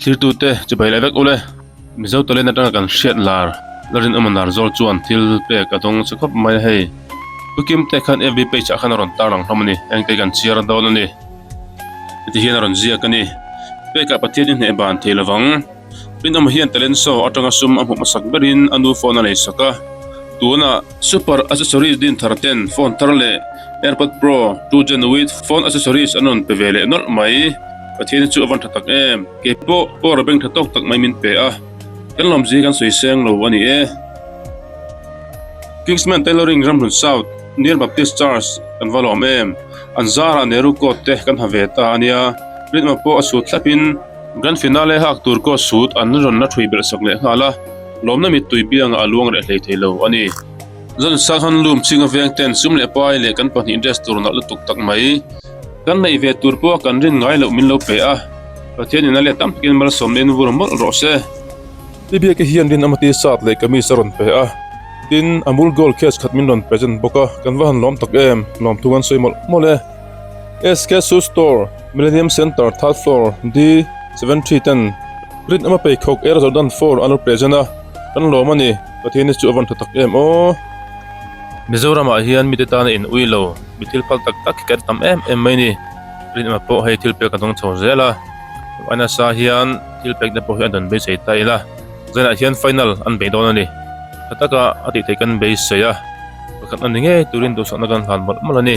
Thirtute chibai leh vek ule. Mizo talent atanga kan hriat lar la rinawm a nar zawl chuan thil pek a dawng che khawp mai a hei. Pu Kimte khan FB page ah khan a rawn tarlang hlawm a ni, engte kan chhiar dawn a ni. Heti hian a rawn ziak a ni. Pekah Pathian i hneh ban thei lovang. Rinawma hian talent show atanga sum a hmuh hmasak berin a nu phone a leisak a. Tunah Super Accessories din thar ten phone thar leh AirPod Pro 2 Gen with phone accessories an rawn pe ve leh nawlh mai. Pathian hi chu a van tha tak em. Kei pawh power bank tha tawk tak mai min pe a. Kan lawmzia hi kan sawi seng lo a ni e. Kingsman Tailoring Ramhlun South Near Baptist Church kan va lawm em. An zarah Nehru coat te kan ha ve ta a nia. Rinawm pawh a sut thlap in Grand Finale hak tur coat sut an rawn la thui belh sak leh nghal a. Lawmna mittui biangah a luang reh hlei thei lo a ni. Zan Sanghan lum chhinga veng ten sum leh pai leh kan pahnih dress tur nalh lutuk tak mai. Kan neih ve tur pawh kan rin ngai loh min lo pe a, Pathian in a let tam takin malsawmna in vur mawlh rawh se. Pi Biaki hian rin amati sat leh kamis a rawn pe a, tin Amul Gold case khat min rawn present bawk a, kan va han lawm tak em, lawmthu kan sawi mawlh mawlh e. SK Shoe Store, Millennium Centre, Third Floor, D 73 ten rin ama pheikhawk Air Jordan 4 an lo present a, kan lawm a ni, Pathian hi chu a van tha tak em aw. Mizoramah hian mite tana in ui lo. Mi thil phal tak tak hi kan tam em em mai ni. Rinawma pawh hei thil pek a dawng chho zel a, a nasa hian thil pek te pawh hi a dawn beisei ta ila, zanah hian final an bei dawn a ni. Tha taka a tih theih kan beisei a, pakhat a ni ngei turin duhsakna kan hlan mawlh mawlh a ni.